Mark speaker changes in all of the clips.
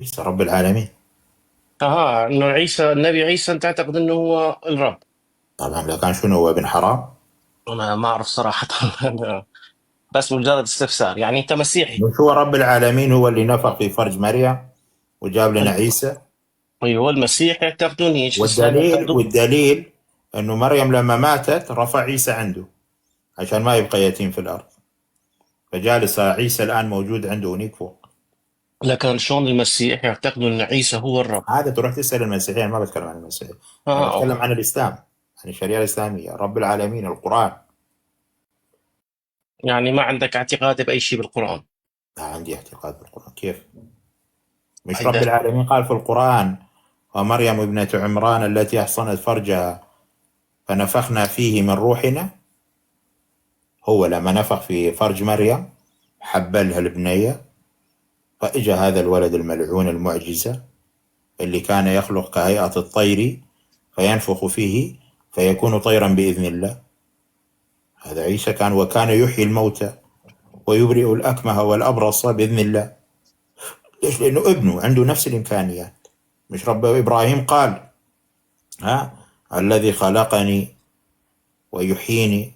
Speaker 1: عيسى رب العالمين.
Speaker 2: انه عيسى، النبي عيسى انت تعتقد انه هو الرب؟
Speaker 1: طبعا لو كان شنو هو ابن حرام.
Speaker 2: انا ما اعرف صراحة. أنا بس مجرد استفسار، يعني انت مسيحي؟
Speaker 1: مش هو رب العالمين هو اللي نفخ في فرج مريم وجاب لنا
Speaker 2: ايوه.
Speaker 1: عيسى.
Speaker 2: ايوه، المسيح يعتقدون هيك، الاسلام
Speaker 1: والدليل
Speaker 2: يعتقدون.
Speaker 1: والدليل انه مريم لما ماتت رفع عيسى عنده عشان ما يبقى يتيم في الارض، فجالس عيسى الان موجود عنده هنيك فوق.
Speaker 2: لكن شلون المسيح يعتقدون ان عيسى هو الرب؟
Speaker 1: هذا تروح تسال المسيحيين، ما بتكلم عن المسيحيين. انا بتكلم
Speaker 2: اوكي.
Speaker 1: عن الاسلام، عن الشريعه الاسلاميه، رب العالمين القران.
Speaker 2: يعني ما عندك اعتقاد باي شيء بالقرآن؟
Speaker 1: لا عندي اعتقاد بالقران. كيف؟ مش رب
Speaker 2: اذا
Speaker 1: العالمين قال في القران: ومريم ابنه عمران التي احصنت فرجها فنفخنا فيه من روحنا. هو لما نفخ في فرج مريم حبلها البنية، فإجا هذا الولد الملعون المعجزة اللي كان يخلق كهيئة الطير فينفخ فيه فيكون طيرا بإذن الله. هذا عيسى كان، وكان يحيي الموتى ويبرئ الأكمه والأبرص بإذن الله. ليش؟ لأنه ابنه عنده نفس الإمكانيات. مش رب إبراهيم قال: ها الذي خلقني ويحييني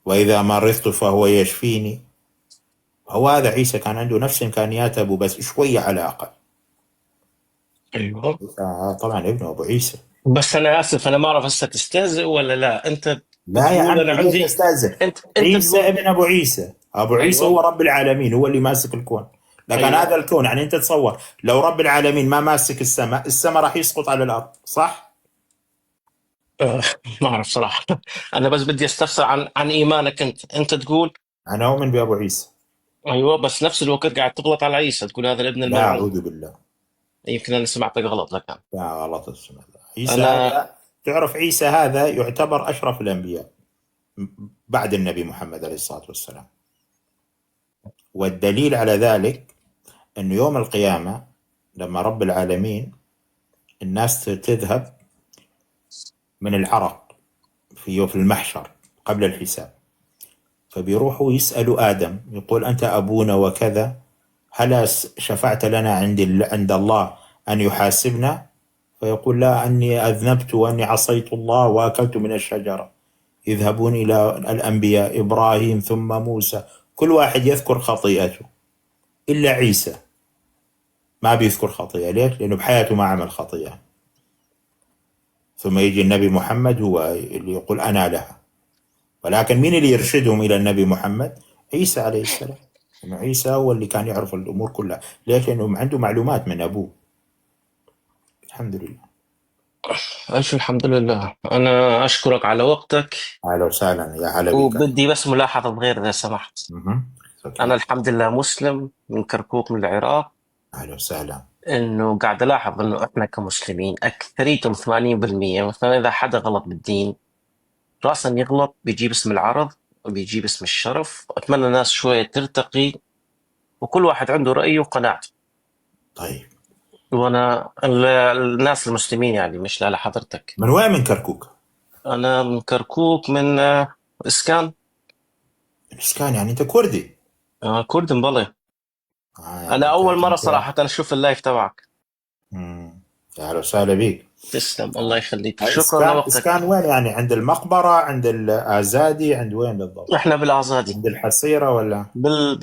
Speaker 1: وإذا مرضت فهو يشفيني. هو هذا عيسى كان عنده نفس إمكانيات أبوه بس شوية على أقل.
Speaker 2: ايوه.
Speaker 1: طبعا ابنه أبو عيسى.
Speaker 2: بس انا اسف، انا ما اعرف هسه تستهزئ ولا لا. انت
Speaker 1: لا يا
Speaker 2: بتقول انا
Speaker 1: عمي ليش
Speaker 2: عندي.
Speaker 1: استاذن؟
Speaker 2: انت
Speaker 1: عيسى
Speaker 2: تقول.
Speaker 1: ابن ابو عيسى، ابو عيسى هو
Speaker 2: ايوه.
Speaker 1: رب العالمين، هو اللي ماسك الكون. لكن هذا
Speaker 2: ايوه.
Speaker 1: الكون، يعني انت تصور لو رب العالمين ما ماسك السماء، السماء راح يسقط على الارض، صح؟
Speaker 2: آه، ما اعرف صراحه. انا بس بدي استفسر عن ايمانك. انت تقول.
Speaker 1: انا اؤمن بابو عيسى.
Speaker 2: ايوه، بس نفس الوقت قاعد تغلط على عيسى، تقول هذا الابن
Speaker 1: لا
Speaker 2: الملعون.
Speaker 1: اعوذ بالله.
Speaker 2: يمكن انا سمعتك غلط لكن.
Speaker 1: لا غلط السنة. عيسى
Speaker 2: انا.
Speaker 1: هذا، تعرف عيسى هذا يعتبر اشرف الانبياء بعد النبي محمد عليه الصلاه والسلام. والدليل على ذلك انه يوم القيامه لما رب العالمين الناس تذهب من العرق في المحشر قبل الحساب، فبيروحوا يسألوا آدم، يقول: أنت أبونا وكذا، هل شفعت لنا عند الله أن يحاسبنا؟ فيقول: لا، أني أذنبت وأني عصيت الله وأكلت من الشجرة. يذهبون إلى الأنبياء إبراهيم ثم موسى، كل واحد يذكر خطيئته إلا عيسى ما بيذكر خطيئة. ليش؟ لأنه بحياته ما عمل خطيئة. ثم يجي النبي محمد هو اللي يقول: أنا لها. ولكن مين اللي يرشدهم إلى النبي محمد؟ عيسى عليه السلام. إنه عيسى هو اللي كان يعرف الأمور كلها. ليش؟ لأنه عنده معلومات من أبوه. الحمد لله.
Speaker 2: ايش الحمد لله. انا اشكرك على وقتك.
Speaker 1: أهلا وسهلا، يا هلا بك.
Speaker 2: وبدي بس ملاحظه صغيره اذا سمحت.
Speaker 1: مهم.
Speaker 2: انا
Speaker 1: أوكي.
Speaker 2: الحمد لله مسلم من كركوك من العراق.
Speaker 1: أهلا وسهلا.
Speaker 2: انه قاعد الاحظ انه احنا كمسلمين اكثريتهم 80%، مثلا اذا حدا غلط بالدين راسا يغلط بيجيب اسم العرض وبيجيب اسم الشرف. اتمنى الناس شويه ترتقي وكل واحد عنده رايه وقناعته.
Speaker 1: طيب،
Speaker 2: وانا الناس المسلمين يعني مش لا لحضرتك.
Speaker 1: من وين؟ من كركوك؟
Speaker 2: انا من كركوك، من اسكان.
Speaker 1: الإسكان، يعني أنت كردي.
Speaker 2: كرد مبلغ. انا
Speaker 1: يعني
Speaker 2: اول مره
Speaker 1: أنت.
Speaker 2: صراحه اشوف اللايف تبعك.
Speaker 1: مم. يا أهلا وسهلا بك.
Speaker 2: تسلم، الله يخليك، شكرا
Speaker 1: إسكان،
Speaker 2: لوقتك.
Speaker 1: إسكان وين يعني؟ عند المقبرة، عند الآزادي، عند وين بالضبط؟
Speaker 2: احنا بالازادي.
Speaker 1: عند الحصيرة ولا؟
Speaker 2: بالازادي.